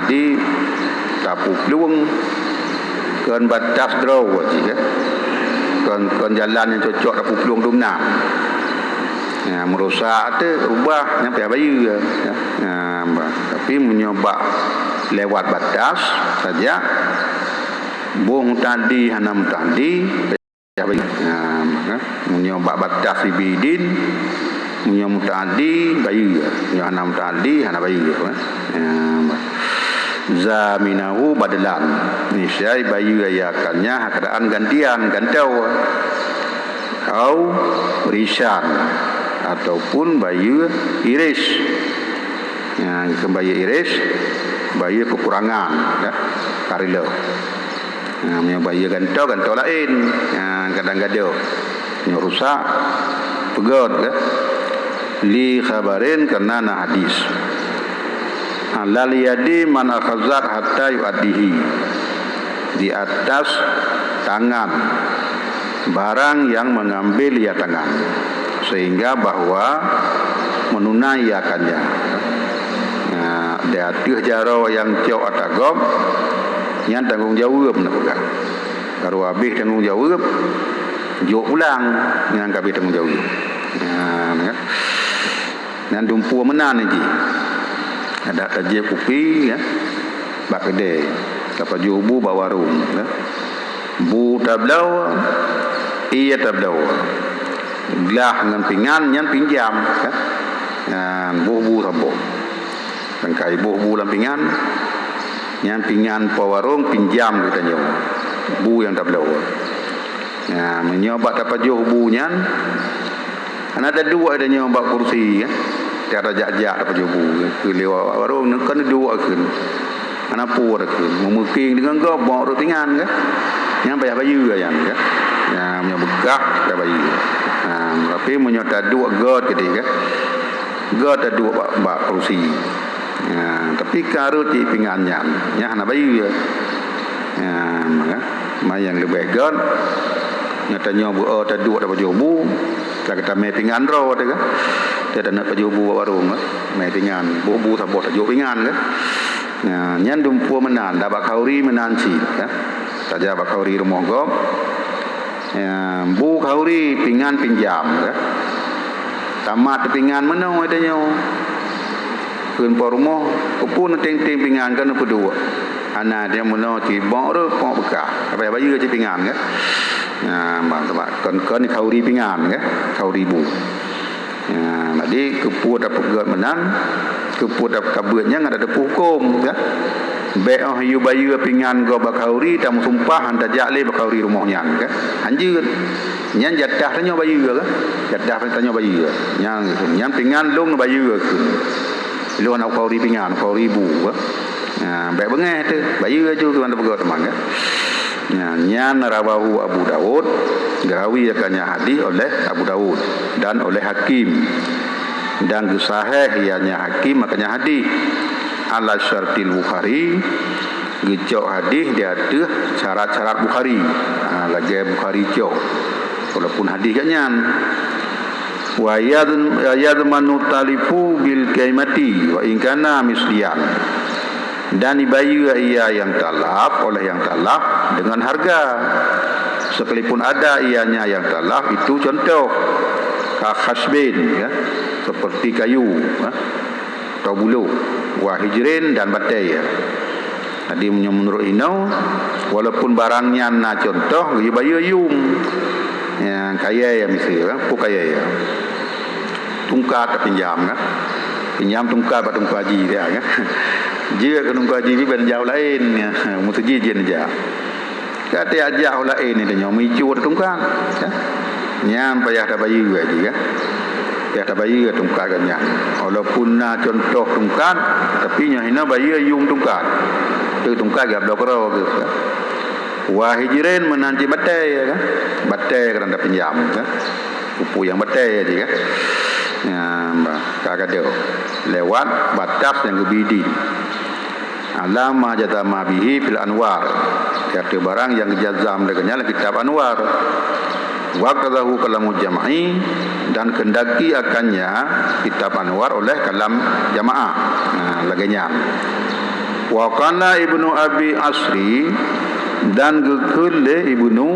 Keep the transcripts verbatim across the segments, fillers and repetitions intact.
Di tapuplueng kon batas droe jih, ya. Kon, kon jalan nyang cocok tapuplueng dumnan. Ya, meurusak tu ubah nyang payah bayeue, ya. Ya, bah. Tapi meunyoe bak lewat batas saja, boh muta'addi hana muta'addi, ya, bayeue. Ha, maka, meunyoe bak batas ibi idin, meunyoe muta'addi, bayeue. Meunyoe hana muta'addi, hana bayeue, ha. Ha, zaminahu badlan. Niscaya bayeue ia akannya ha keadaan gantian, gantoe. Au risan, ataupun bayeue iris. Ha, keu bayeue iris, bayeue keukurangan, ya. Karilo. Ha, meunyoe bayeue gantoe, gantoe laén. Ha, kadang gadôh. Meunyoe rusak, peugöt, ya. Li khabarin, karena na hadis. Ha, lal yadi man akhazat hatta yu'addihi. Di atas tangan barang yang mengambil ia tangan, sehingga bahwa menunaikannya. Nah, di ateueh jaroe nyang cok ata gob, nyan tanggong jaweueb na peugah. Baru habéh tanggong jaweueb, jok pulang nyang ka habéh tanggong jaweueb. Nah, kan? Nyan dumpeue meunan jih. Adak tajieb kupi, ya, bak keudè, tapajoh bu bak warong, ya. Bu tabloe, ié tabloe. Glah ngon pingan nyan pinjam, ya. Nyan boh bu saboh. Sangkai boh bu lam pingan, nyan pingan po warong pinjam geutanyoe. Bu nyang tabloe. Nah, meunyoe bak tapajoh bu nyan, hana taduek tanyoe bak kursi, kan? Tajak-jak tapajoh bu, kan? Keu lewat warong, kan duek kheun. Hana peue kheun. Meumeuking deungon gob, bok rot pingan, kan? Nyan payah bayeue nyan, kan? Nyan meunyoe beukah, payah bayeue. Nah, tapi meunyoe taduek göt keudeh, kan? Göt taduek bak, bak kursi. Nah, tapi ka rot cit pingan nyan, nyan hana bayeue. Nah, maka, ma nyang leubeh göt, nyan tanyoe beu-, oh, taduek tapajoh bu, ka geutamè pingan droe teuh, kan? Teuh taneuk pajoh bu bak warong, kan? Mè pingan, boh bu saboh tajok pingan, kan? Nah, nyan dumpeue meunan, dak bak khauri meunan cit, kan? Tajak bak khauri rumoh gob, ya, bu khauri pingan pinjam, kan? Tamat pingan meunoe tanyoe. Kheun po rumoh, keupeue neuténg-téng pingan keuneuk peuduek? Hana, dia meunoe cibok rot, pok beukah. Payah bayeue cit pingan, kan? Nah, bang, sabab kon, kon khauri pingan, kan? Khauri bu. Nah, jadi keupeue tapeugöt meunan, keupeue ta-, tabeuet nyan ada teupeu huköm, kan? Bèk 'oh yue bayeue pingan gob bak khauri, tameusumpah han tajak lé bak khauri rumoh nyan, kan? Hanjeuet. Nyan jatah tanyoe bayeue, kan? Jatah tanyoe bayeue. Nyan, nyan pingan lôn bayeue kheun. Lôn hana khauri pingan, khauri bu, kan? Nah, bèk beungèh teuh, bayeue aju keu mantong peugöt teuma, kan? Nah, nyan rawahu Abu Daud, geurawi akannya hadis oleh Abu Daud dan oleh Hakim. Dan geusahih ianya Hakim akannya hadis ala syartil Bukhari, geucok hadis di ateueh syarat-syarat Bukhari. Ha, lagèe Bukhari cok, walaupun hadis geuh nyan. Wa yadh-, yadhmanu talifu bil qimati wa in kana misliyan. Dan dibayeue ia nyang talaf oleh nyang talaf deungon hareuga, sekalipun ada ianya nyang talaf itu contoh, ka khasbin, ya, seperti kayu, ya, atau buluh, wa hijrin, dan batèe, ya. Jadi, meunyoe meunurot inoe, walaupun barang nyan na contoh, geubayeue yum. Ya, kayèe, ya, miseue, ya, peue kayèe, ya. Tungkat tapinjam, kan? Pinjam tungkat bak teungku haji, ya, kan? Jeuet keu teungku haji pih ban jak u laén, ya. Meuseujid jeuet jak. Ka tajak u laén tanyoe meuicu tungkat, ya. Nyan payah tabayeue jih, ya. Payah tabayeue tungkat geuh nyan. Walaupun na contoh tungkat, tapi nyoe hinoe bayeue yum tungkat. Tu tungkat geuh bloe keudroe geuh, ya. Wa hijrin meunan cit batèe, ya, kan? Batèe kadang tapinjam, ya. Keupeue nyang batèe jih, kan? Nyan, bah, ka gadôh. Lewat batas nyang geubi idin. Ala ma jazama bihi fil Anwar. Di ateueh barang nyang geujazam lé geuhnyan lam kitab Anwar. Waqtadahu kalamul jam'i, dan keundaki akannya kitab Anwar oleh kalam jamaah. Nah, lagèe nyan. Wa qala Ibnu Abi Asri, dan geukheun lé Ibnu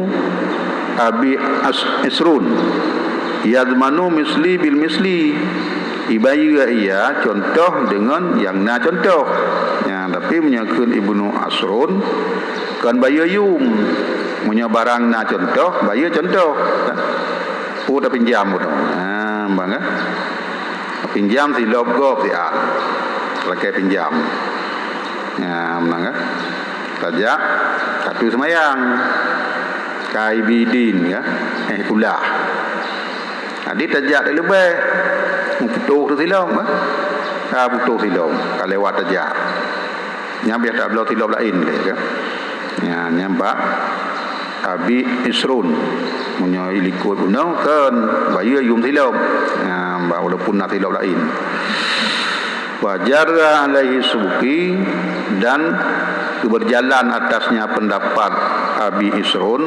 Abi As-, Isrun, "Yadmanu misli bil misli." Ibayeue ia contoh deungon nyang na contoh. Nya, tapi meunyoe kheun Ibnu Asrun, kon bayeue yum. Meunyoe barang na contoh, bayeue contoh. Peue tapinjam uroe nyoe? Ha, bang, eh? Pinjam silop gob siat. Lakée pinjam. Nya, meunan, eh? Tajak, ka teuseumbayang. Ka ibi idin, eh? Eh, kulah. Jadi tajak di leubeh. Meuputôh teuh silop, eh? Ka putôh silop. Ka lewat tajak. Nyan biasa tabloe silop laén lé, kan? Nyan, nyan bak Abi Isrun. Meunyoe ilikot bunoe, kan, bayeue yum silop. Nyan, bak walaupun na silop laén. Wa jarra alaihi Subki, dan berjalan atasnya pendapat Abi Isrun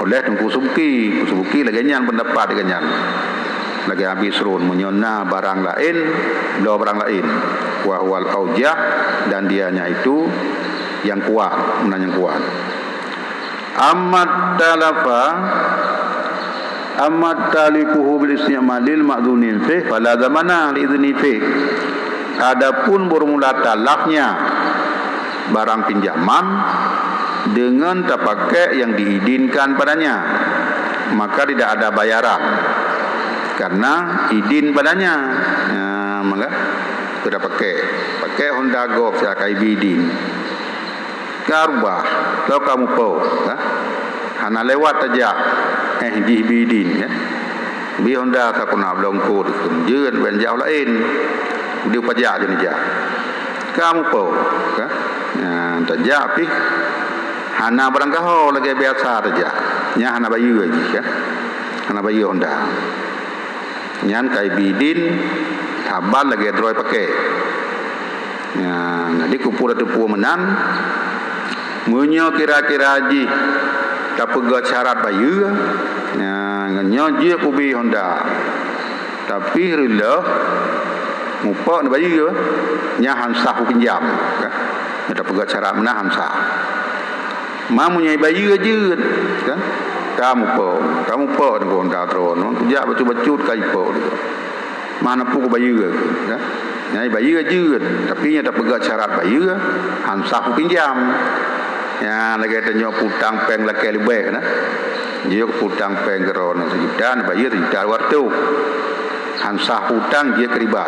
oleh Teungku Subki. Subki lagée nyan pendapat geuh nyan. Lagée Abi Isrun, meunyoe na barang laén, bloe barang laén. Wa huwal aujah, dan dianya itu nyang kuat, meunan nyang kuat. Amat talafa, amat talifuhu bil isti'malil ma'dzunin fih, fala zamana li idzini fih. Adapun bermula talafnya barang pinjaman dengan tapakai yang diizinkan padanya, maka tidak ada bayaran, karena izin padanya. Ya, maka kita pakai, pakai Honda Golf siat ka ibi idin. Ka rubah, tau ka mupo, ha? Hana lewat tajak, eh, jih bi idin, ya. Bi Honda ka kuna blongko dikeun, jeuet ban jak laén. Di pajak jeuet jak. Ka mupo, ka? Nah, tajak pih hana barang gaho lagée biasa tajak. Nya hana bayeue jih, ka? Hana bayeue Honda. Nyan ka ibi idin, saban lagée droe pakai. Nyan, jadi keupeue teupeue meunan, meunyoe kira-kira jih tapeugét syarat bayeue, nyan, ngon nyoe jeuet kubi Honda. Tapi reuloh mupo neubayeue, nyan han sah kupinjam, ka? Nyoe tapeugét syarat meunan han sah. Ma meunyoe ibayeue jeuet, kan? Ka mupo, ka mupo ngon Honda droeneuh, kujak bacut-bacut ka ipo. Ma na peue kubayeue, kan? Nyan ibayeue jeuet, tapi nyoe tapeugét syarat bayeue, han sah kupinjam. Nyan lagée tanyoe peutang péng lakée leubeh, kan? Jeuet peutang péng keudroe nyoe sijuta, neubayeue sijuta dua reutôh. Han sah peutang jeuet keu riba.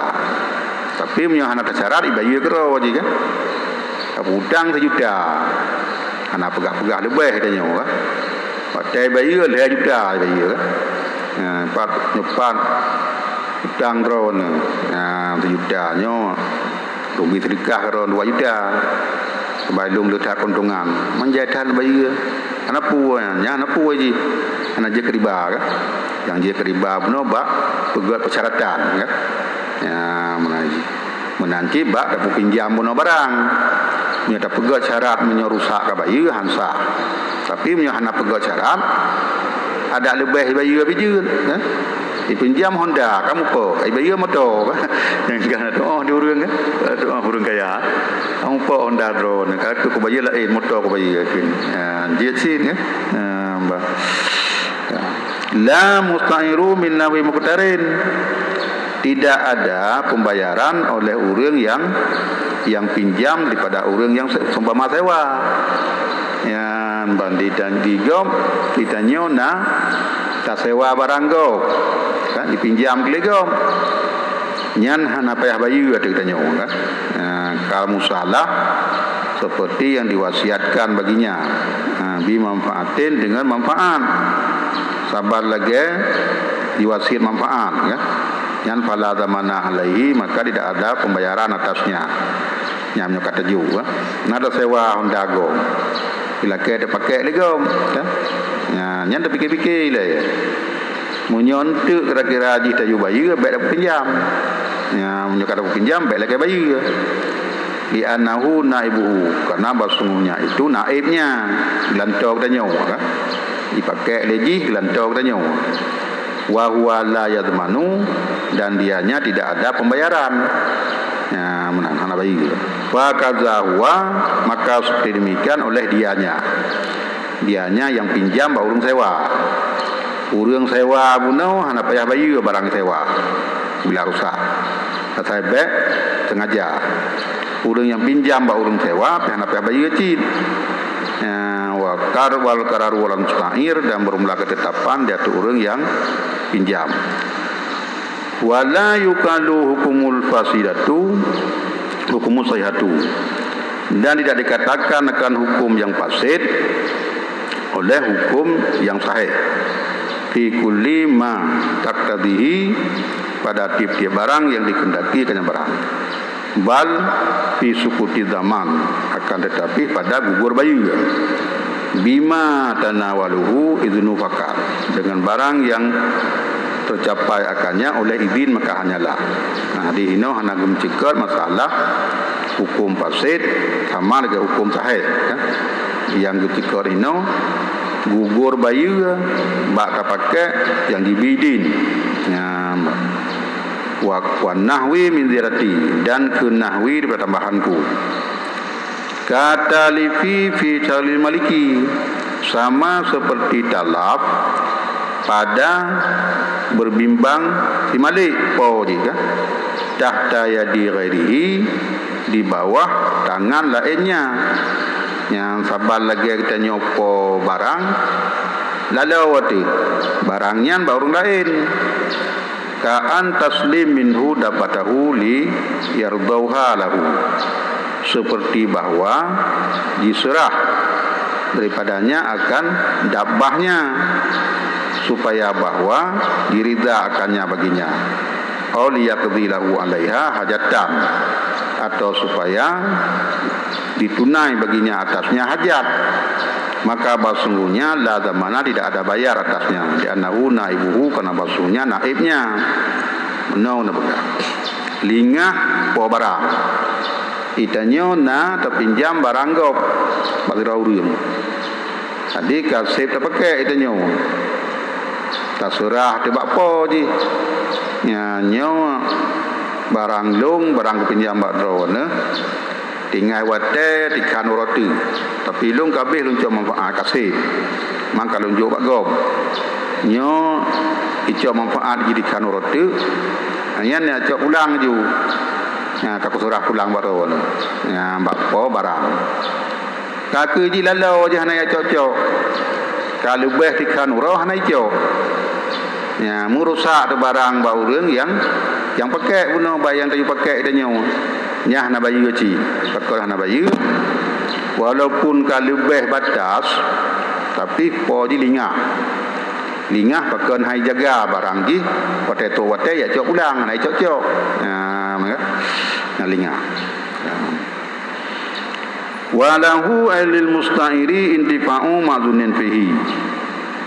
Tapi meunyoe hana tasyarat, ibayeue keudroe jih, kan? Tapeutang sijuta. Hana peugah-peugah leubeh tanyoe, kan? Watée bayeue lhée juta bayeue, kan? Nah, pat, nyoe pat utang droeneuh. Nah, sijuta nyoe rugi seudeukah droeneuh dua juta. Sebab lôn le that keuntungan. Manjai that bayeue. Hana peue, nyan hana peue jih. Hana jeuet keu riba, kan? Nyang jeuet keu riba bunoe bak peugét persyaratan, kan? Ya, meunan jih. Meunan cit bak tapeupinjam bunoe barang. Meunyoe tapeugét syarat, meunyoe rusak ka bayeue, han sah. Tapi meunyoe hana peugét syarat, adak leubeh ibayeue pih jeuet, eh? Ipinjam Honda, ka mupo, ibayeue moto. Nyang ka na tuoh di ureueng, kan? Tuoh ureueng kaya. Ka mupo Honda droeneuh, ka keu kubayeue laén, moto kubayeue keu. Ha, jeuet cit, kan? Ha, bah. Ya. La musta'iru min nahwi muqtarin. Tidak ada pembayaran oleh ureueng yang, yang pinjam daripada ureueng yang se-, seumpama sewa. Nyan ban di, di gob, di tanyoe na tasewa barang gob, kan, dipinjam keu lé gob. Nyan hana payah bayeue ateueh tanyoe, kan. Nah, kal musalah seperti yang diwasiatkan baginya. Nah, bi manfaatin, dengan manfaat. Saban lagée diwasiat manfaat, ya. Nyan fala zamana alaihi, maka tidak ada pembayaran atasnya. Nyan meunyoe ka teuju, ya. Na ada sewa Honda gob. Ilakée tapakai lé gob, ya. Nyan, nyan tapike-pike ilée, ya. Meunyoe eunteuk kira-kira jih tayue bayeue, bék tapinjam. Ya, meunyoe ka tapinjam, bék lagée bayeue. Li'annahu naibuhu, karena bahsungguhnya itu naibnya, geulantoe geutanyoe, kan? Ipakai lé jih geulantoe geutanyoe. Wa huwa la yadmanu, dan dianya tidak ada pembayaran. Ya, meunan, hana bayeue. Fakaza huwa, maka seperti demikian oleh dianya. Dianya nyang pinjam bak ureuëng sewa. Ureuëng sewa bunoe hana payah bayeue barang sewa bila rusak. Asai bék sengaja. Ureuëng nyang pinjam bak ureuëng sewa pih hana payah bayeue cit. Ya, wa kar wal kararu wal musta'ir, dan bermula ketetapan di ateueh ureuëng nyang pinjam. Wala yukalu hukumul fasidatu, hukumul sahihatu. Dan tidak dikatakan akan hukum yang fasid oleh hukum yang sahih. Fi kulli ma taktadihi, pada tiap-tiap barang yang dikehendaki akan barang. Bal fi sukuti zaman, akan tetapi pada gugur bayeue. Bima tanawaluhu idznu fakat, dengan barang yang tercapai akannya oleh izin, maka hanyalah. Nah, di hinoe hana geuceukeut masalah hukum fasid sama dengan hukum sahih, ya. Yang geuceukeut hinoe gugur bayeue bak tapakai yang jibi idin. Ya, wa, wa nahwi min ziyadati, dan keu nahwi daripada tambahanku. Katalifi fi syaril maliki, sama seperti talaf pada berbimbang si malik, po jih kan, tahta yadi ghairihi, di bawah tangan lainnya. Nyang saban lagée geutanyoe po barang, lalu watée barang nyan bak ureuëng laén. Ka an taslim minhu dabbatahu li yardauha lahu, seperti bahwa diserah daripadanya akan dabbahnya, supaya bahwa diridha akannya baginya, au liyaqdi lahu alaiha hajatan, atau supaya ditunai baginya atasnya hajat, maka bahwa sungguhnya la zamana, tidak ada bayar atasnya, li'annahu naibuhu, karena bahwa sungguhnya naibnya. Meunoe na peugah. Lingah po barang. Itanyoe na tapinjam barang gob bak sidroe ureuëng. Jadi ka seb tapakai itanyoe. Taseurah teuh bak po jih. Nya nyoe barang lôn, barang kupinjam bak droeneuh. Tinggai watée tikhan uroe teuk. Tapi lôn ka abéh lôn cok manfaat ka seb. Mangka lôn jok bak gob. Nyoe icok manfaat jih tikhan uroe teuk. Nyan ya cok pulang ju. Nya ka kuseurah pulang bak droeneuh. Nya bak po barang. Ka keu jih laloe jih hana icok-cok. Ka leubeh tikhan uroe hana icok. Nya, meurusak teuh barang bak ureuëng nyang, nyang pakai bunoe, bak nyang tayue pakai tanyoe. Nyan hana bayeue cit. Pakon hana bayeue? Walaupun ka leubeh batas, tapi po jih lingah. Lingah pakon hai jaga barang jih, watée trok watée ya cok pulang, hana icok-cok. Nya, maka, nya lingah. Nya. Wa lahu ay lil musta'iri intifa'u ma'zunin fihi.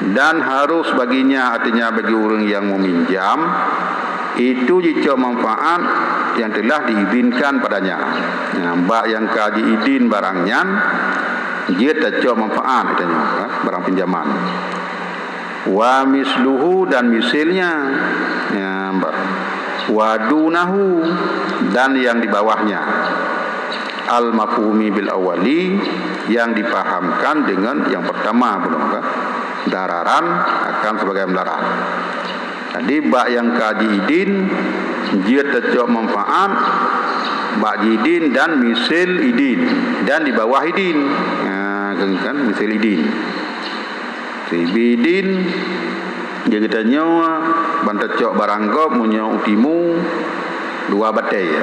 Dan harus baginya, artinya bagi ureuëng nyang meminjam, itu jicok manfaat yang telah diizinkan padanya. Nah, bak nyang ka jiidin barang nyan, jeuet tacok manfaat, katanya, ha, barang pinjaman. Wa misluhu, dan misilnya. Ya, ba-, wa dunahu, dan yang di bawahnya. Al-mafhumi bil awwali, yang dipahamkan dengan yang pertama, belum kan? Dararan akan sebagai melarang. Jadi, bak nyang ka jiidin, jeuet tacok manfaat, bak jiidin dan misil idin, dan di bawah idin. Ha, kan, kan, misil idin. Sibi idin, di geutanyoe, ban tacok barang gob, meunyoe u timu, dua batée.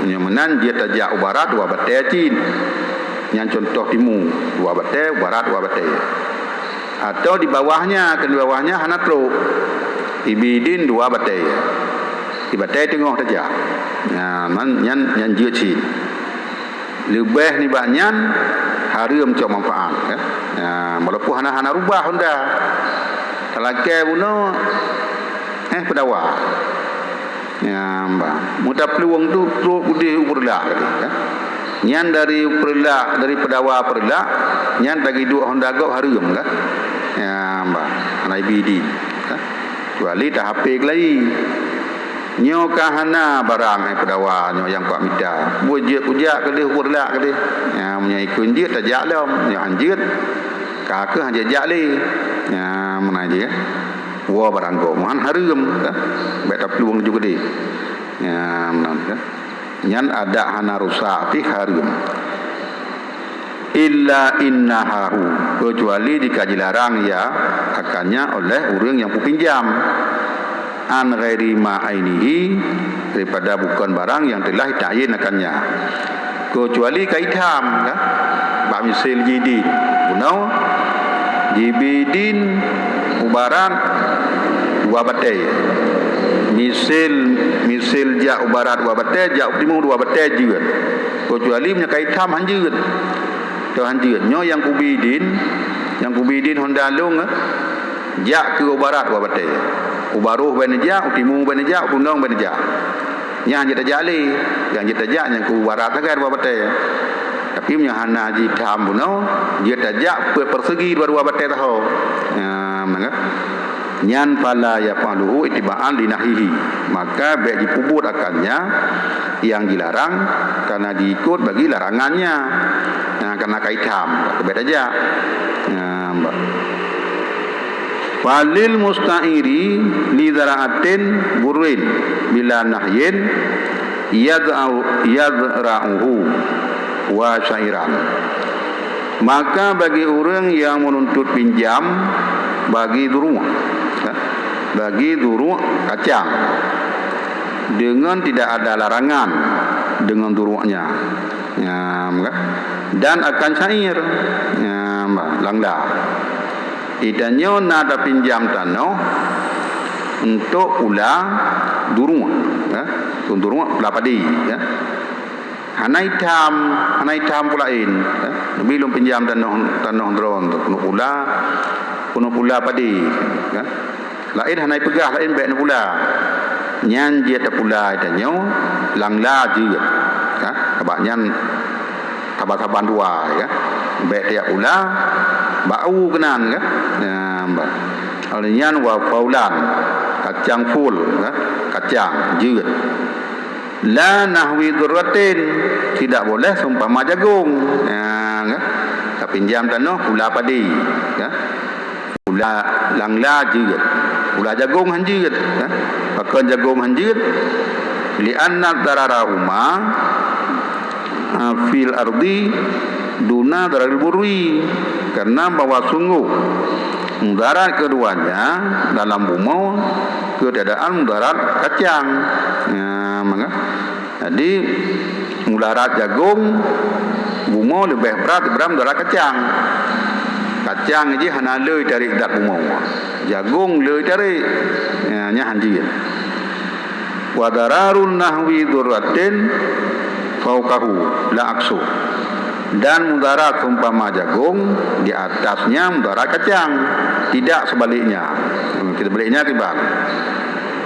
Meunyoe meunan, jeuet tajak u barat, dua batée cit. Nyan contoh timu, dua batée, u barat, dua batée. Atau di bawahnya, kan di bawahnya hana trok. Sibi idin dua batée. Di batée teungoh tajak. Nyan, nyan, nyan jeuet cit. Leubeh nibak nyan, hareuem cok manfaat, ya. Ya, walaupun hana, hana rubah honda. Talakée bunoe, eh, peudawa. Ya, bah. Meutaplueng tu trok udeh u Peureulak tadi, ya. Nyan dari Peureulak, dari peudawa Peureulak, nyan tagiduek honda gob hareuem lah. Ya, bah. Hana ibi idin, ya. Kecuali ta-H P keulayi. Nyoe ka hana barang, eh, peudawa nyoe nyang kuat mita. Buet jeuet kujak keudeh, buet lak keudeh. Ya, meunyoe ikheun jeuet tajak lom, nyoe han jeuet. Ka keuh han jeuet jak lé. Ya, meunan jih, kan? Woe barang gob, han hareuem, kan? Bèk taplueng laju keudeh. Ya, meunan, kan? Nyan adak hana rusak pih hareuem. Illa innahahu, keucuali jika jilarang ya akannya oleh ureueng nyang peupinjam, an ghairi ma ainihi, daripada bukon barang yang telah ta'yin akannya, keucuali ka itam, kan? Bak misil jidin, bunoe jibidin u barat dua batèe. Misil, misil jak u barat dua batèe, jak u timu dua batèe jeuet. Keucuali meunyoe ka itam han jeuet. Toh han jeuet. Nyoe nyang kubidin, nyang kubidin honda lôn, eh, jak keu u barat dua batèe. U baroh bèk neujak, u timu bèk neujak, u tunong bèk neujak. Nyan jeuet tajak lé, nyang jeuet tajak nyang keu u barat sagai dua batèe. Tapi meunyoe hana jitam bunoe, jeuet tajak peuet persegi dua-dua batèe taho. Nyan, maka Nyan fala yaf'aluhu ittiba'an li nahyihi, maka bèk jipeubuet akannya nyang jilarang, karena jiikot bagi larangannya. Nah, karena ka itam, bèk tajak. Nah, ba-, falil musta'iri li zara'atin burrin bila nahyin yaz'au-, yazra'uhu wa sya'iran. Maka bagi ureueng nyang meununtut pinjam bagi duruek, ya, bagi duruek kacang, deungon tidak ada larangan deungon durueknya, ya, maka, dan akan syair, ya, langla. Geutanyoe na tapinjam tanoh untuk pula duruek, ya, untuk duruek pula padi, ya. Hana itam, hana itam pula laén, eh. Nabi lôn pinjam tanoh, tanoh droe, keuneuk pula, keuneuk pula padi, eh. Laén hana ipeugah, laén bèk neupula. Nyan jeuet tapula tanyoe, langla jeuet, eh. Sabab nyan saban-saban dua, eh. Bèk tajak pula, bak u keunan, eh. Nah, ba-, oleh nyan wa faulan, kacang ful, eh. Kacang jeuet. La nahwi dzurratin, tidak boleh seumpama jagong. Ha, kan? Tapinjam tanoh pula padi, kan? Pula langla jeuet, pula jagong han jeuet, kan? Pakon jagong han jeuet? Li anna dararahuma, ha, fil ardi duna dararil burri, karena bahwa sungguh mudarat keduanya dalam bumoe keadaan mudarat kacang. Ya, maka, jadi, mudarat jagong, bumoe leubeh brat daripada mudarat kacang. Kacang jih hana le tarék dat bumoe. Jagong le tarék. Ya, nyan han jeuet. Wa dararun nahwi dzurratin fauqahu la aksu. Dan mudarat seumpama jagong, di atasnya mudarat kacang, tidak sebaliknya. Hmm, sebaliknya kiban.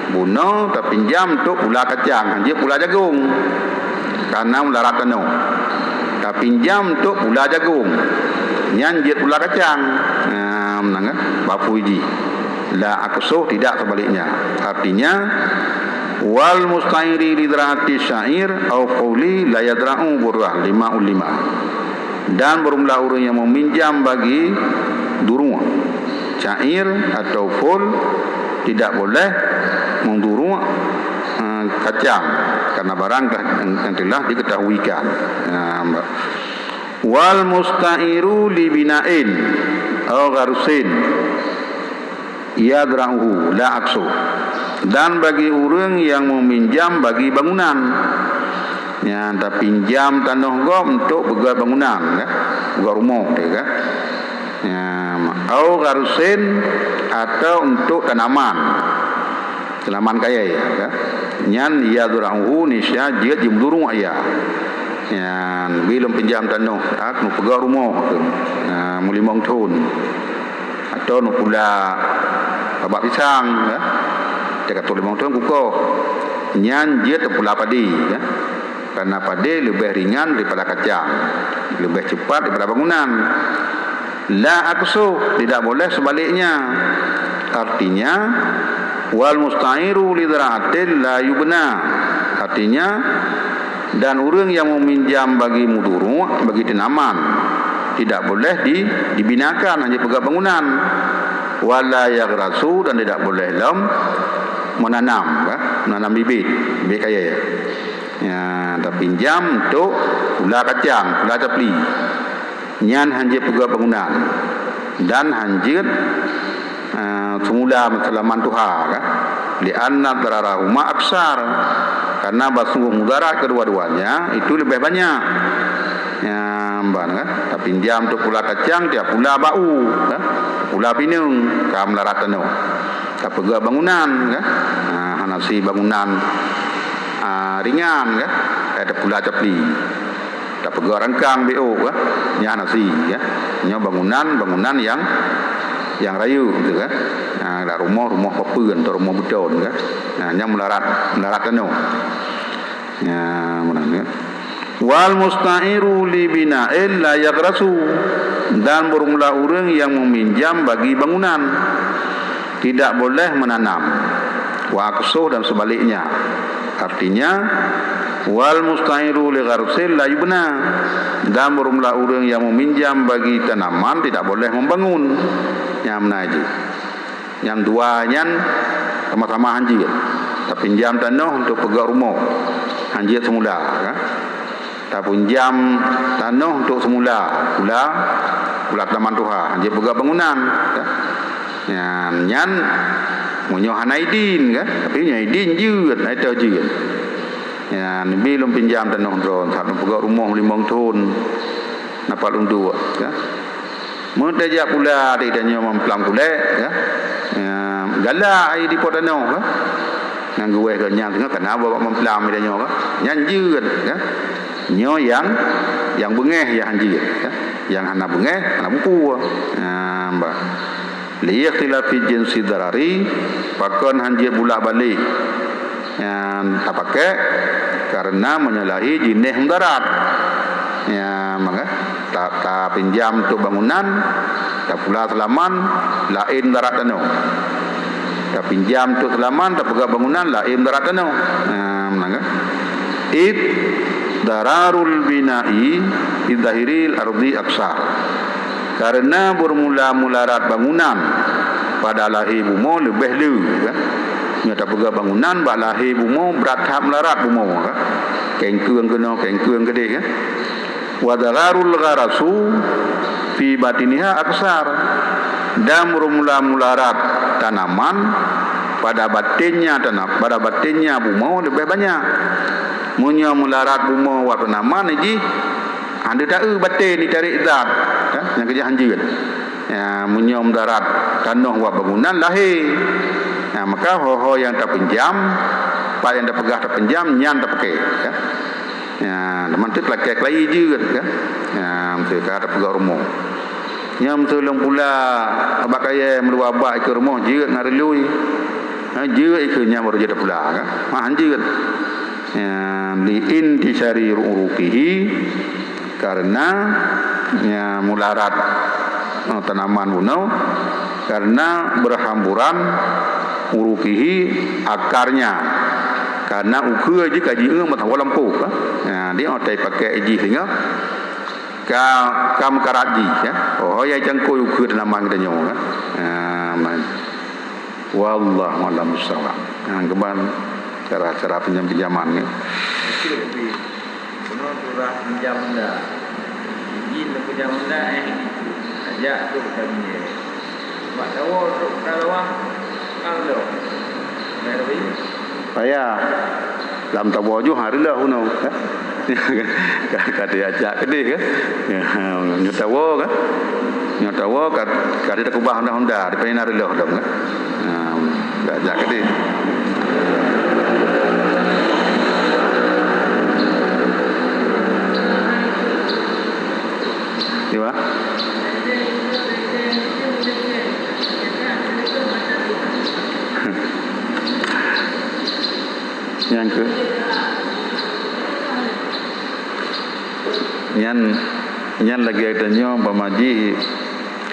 Bunoe tapinjam untuk pula kacang, han jeuet pula jagong. Karena mudarat tanoh. Tapinjam untuk pula jagong. Nyan jeuet pula kacang. Nah, meunan, kan? Bapu jih. La aksu, tidak sebaliknya. Artinya, wal musta'iri li ziraati sya'ir au qawli la yadra'u burrah, lima ulima. Dan berumlah ureueng nyang meminjam bagi duruek, syair atau ful, tidak boleh menduruek, eh, kacang, karena barang dah, yang, yang telah diketahuikan. Nah, ba-, wal musta'iru li bina'in au gharsin yadra'uhu la aksu. Dan bagi ureueng nyang meminjam bagi bangunan, nyan tapinjam tanoh gob untuk peugöt bangunan, kan? Peugöt rumoh, kan? Ya, au gharsin atau untuk tanaman, tanaman kayèe, kan? Nyan yadra'uhu nisya jeuet jimeuduruek ya. Nyan, bi lôn pinjam tanoh, ah, keuneuk peugöt rumoh, ah, meulimong thon. Atau neupula babak pisang, ya. Tiga ratus limong thon kukoh. Nyan jeuet neupula padi, ya. Karena padi leubeh ringan daripada kacang, leubeh cepat daripada bangunan. La aksu, tidak boleh sebaliknya. Artinya, Wal musta'iru li zar'atin la yubna. Artinya, dan ureuëng yang meminjam bagi muduru', bagi tanaman, tidak boleh di, dibinakan, hana jipeugah bangunan. Wala yaghrasu, dan tidak boleh lom menanam, kan? Menanam bibit, bibit kayèe. Ya, tapinjam untuk pula kacang, pula capli. Nyan hana jipeugah bangunan dan hana jeuet, eh, seumula seulaman tuha, kan? Li'anna dararahuma aksar, karena bah sungguh mudarat kedua-duanya itu lebih banyak. Ya, ban, kan? Tapinjam untuk pula kacang, tiap pula bak u, kan? Pula pineung, ka meularat tanoh. Tapeugah bangunan, kan? Ha, hana si bangunan, ah, ringan, kan? Eh, tapula capli. Tapeugah rangkang B O, kan? Nyan hana si, kan? Nyoe bangunan, bangunan yang, yang rayeuk, gitu, kan? Ha, dak rumoh, rumoh papeuen atau rumoh beton, kan? Ha, nyan meularat, meularat tanoh. Ya, meunan, kan? Wal musta'iru li bina'in la yaghrasu, dan bermula ureuëng yang meminjam bagi bangunan tidak boleh menanam. Wa aksuh, dan sebaliknya. Artinya, wal musta'iru li gharsin la yubna, dan bermula ureuëng yang meminjam bagi tanaman tidak boleh membangun. Nyan meunan jih. Nyang dua nyan sama-sama hana jeuet. Tapinjam tanoh untuk peugöt rumoh, hana jeuet seumula, kan? Tapinjam tanoh untuk seumula, pula, pula tanaman tuha, hana jeuet peugöt bangunan, kan? Nyan, nyan meunyoe hana idin, kan? Tapi meunyoe idin jeuet, na itoh jeuet. Nyan, bi lôn pinjam tanoh droen, saat lôn peugöt rumoh limong thon, na pat lôn duek, kan? Meuteujak pula di tanyoe mamplam kulek, ya. Ya, galak ai di po tanoh, ya. Nyan geuwéh geuh nyan singoh kana bak mamplam di tanyoe, ya. Nyan jeuet, ya. Nyoe nyang, nyang beungéh nyang han jeuet, ya. Nyang hana beungéh, hana bukue. Ya, bah. Li ikhtilafi jinsi darari, pakon han jeuet bulak-balik. Nyan tapakék kareuna meunyoe lahé jinéh mudarat. Nyan maka ta, tapinjam untuk bangunan, tapula seulaman, laén mudarat tanoh. Tapinjam untuk seulaman, tapeugöt bangunan, laén mudarat tanoh. Nyan maka. Id dararul bina'i fi zahiril ardi aksar. Kareuna beurmula mudarat bangunan pada lahé bumoe leubeh le, kan? Nyoe tapeugah bangunan bak lahé bumoe brat that mudarat bumoe, kan? Kengkeung keunoe, kengkeung keudeh, kan? Wa dararul gharasu fi batiniha aksar. Dan beurmula mudarat tanaman pada batenya tanam, pada batenya bumoe leubeh banyak. Meunyoe mudarat bumoe bak tanaman jih, hana taeu batén jitarek zat, ya, nyang keujih han jeuet. Ya, meunyoe mudarat tanoh bak bangunan lahé. Ya, maka ho-ho nyang tapinjam, pat nyang tapeugah tapinjam, nyan tapakék, ya. Ya, teuma teuh lakèe keulayi jeuet, ya. Ya, meusti ka tapeugah rumoh. Nyan meusti lôn pula bak kayèe meudua bak ikeue rumoh jeuet ngon reului. Ha, jeuet ikeue nyan baru jeuet tapula, kan? Ha, han jeuet. Ya, li intisyari uruqihi, kareuna, ya, mudarat, eh, tanaman bunoe, kareuna beuhamburan uruqihi, akarnya. Kareuna ukeue jih ka jieu meusaboh lampôh, kan? Ya, di otai pakai jih singoh ka, ka meukarat jih, ya. Oh, ya cangkôi ukeue tanaman geutanyoe, kan? Ya, man. Wallahu a'lam bissawab. Nyang keuban cara-cara pinjam-pinjaman ni. Keunoe surah pinjam benda. Jin pinjam benda, eh, ajak tu kami. Mak tahu tu kalau wah, kalau. Payah. Lam taboh ju ha reuloh unoe. Ka, ka diajak keudeh, kan? Ya, nyoe tawoe, kan? Nyoe tawoe, ka, ka ditakubah honda-honda, dipeunan reuloh dong, kan? Ha, diajak keudeh. Iya. Nyang keu-, nyan, nyan lagèe tanyoe umpama jih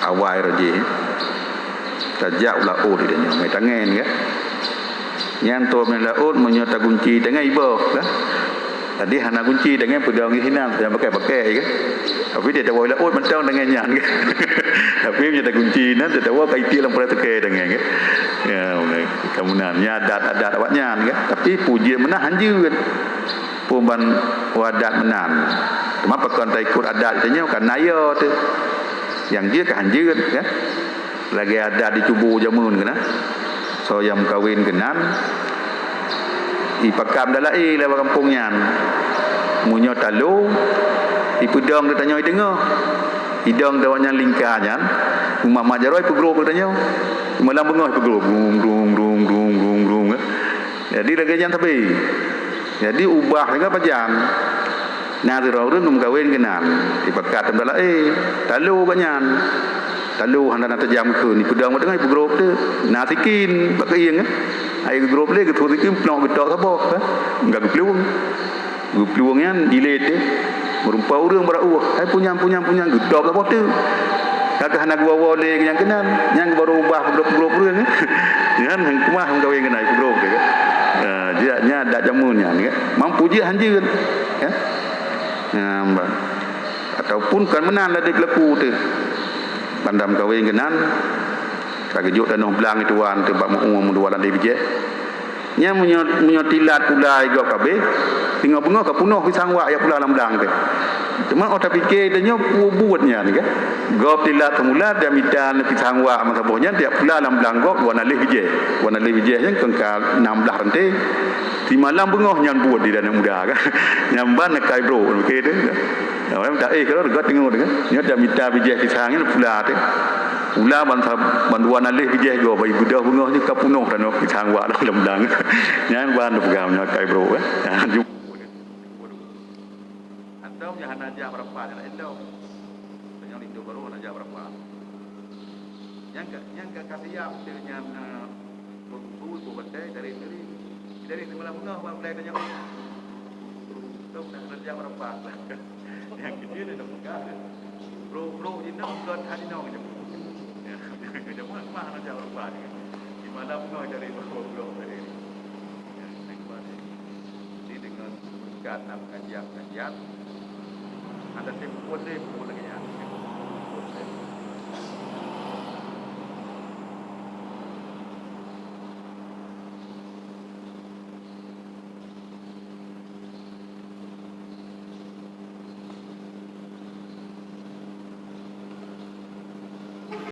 awai roh jih, tajak u laôt tanyoe, meutangen, kan? Nyan trôk meunan laôt meunyoe tagunci tangai iboh, kan? Jadi hana gunci tangai peudong di sinan, nyang pakai-pakai, kan? Tapi dia tawoe laôt mantong tangai nyan, kan? Tapi meunyoe tagunci nan, tawoe ka itiek lam peureulèe teukai tangai, kan? Ya, ka meunan. Nyan adat-adat awaknyan, kan? Tapi peue jeuet meunan hanjeuet. Peue ban adat meunan. Teuma pakon taikot adat tanyoe kan na yo teuh. Nyang jeuet ka hanjeuet, kan? Lagèe adat di tuboh jameun keunan. Soe nyang meukawen keunan, ipakat meuda laé lé bak gampông nyan. Meunyoe talo, ipeudong di tanyoe i teungoh. Idong di awaknyan lingka nyan, teuma mak jaroe ipeugrob di tanyoe. Malam beungoh ipeugrob, grum, grum, grum, grum, grum, grum, kan? Jadi lagèe nyan sabe. Jadi ubah lagèe pajan. Na sidroe ureueng geumeukawen keunan, ipakat meuda laé, talo gobnyan. Talo hana na tajam kheun, ipeudong bak teungoh ipeugrob teuk. Na sikin bak keuieng, ai geugrob lé geutôh sikin ploh geutôb saboh, kan? Enggak geuplueng. Geuplueng nyan dilét teuk. Meurumpok ureueng brat ueh, hai punyan, punyan, punyan, geutôb saboh teuk. Ka hana geuwoe-woe lé nyang keunan, nyang baru ubah peugrob-peugrob ureueng. Nyan keumah meukawen keunan, peugrob teuk, kan? Ya, jeuet nyan adat jameun nyan, kan? Mampu jeuet hanjeuet, kan? Nyan ban. Ataupun kon meunan lagèe teulaku teuh. Ban meukawen keunan, ka geujok tanoh blang tuan teuh bak meu-uem dua lam lé bijèh. Nyan meunyoe, meunyoe tilat pula gob ka abéh, singoh beungoh ka peunoh pisang wak nyang pula lam blang teuh. Teuma 'oh tapike tanyoe peue buet nyan, kan? Gob tilat seumulat dan mita pisang wak meusaboh nyan tiep pula lam blang gob dua lam lé bijèh. Dua lam lé bijèh nyan kon ka nam blah ranté. Simalam beungoh nyan buet di aneuk muda, kan? Nyan ban neukai brôk, oke tu, kan? Nah, orang tak, eh, kalau dekat tengok tu, kan? Nyoe dak mita bijèh pisang nyan pula teuh. Pula ban sa-, ban dua lam lé bijèh gob, bagi beudôh beungoh nyoe ka peunoh tanoh pisang wak lam blang. Nyan ban neupeugah meunyoe kai brôk, kan? Nah, jumpa. Atau nyang hana jak beurapa, nyang laén dong. Nyang linto barô hana jak beurapa. Nyang ka, nyang ka, ka siap teuh nyan, eh, beu-, beu-, beu-, bantai dari, dari, dari semalam beungoh bang, mulai tanyong. Tong dah kerja beurapa. Nyang keu jih dah peugah. Bro, bro, inong, don, han inong je. Ya, jameun mah hana jak beurapa. Di malam beungoh dari bro, bro tadi. Ya, naik balik. Jadi dengan berkat dan kajian-kajian, ada tempoh deh,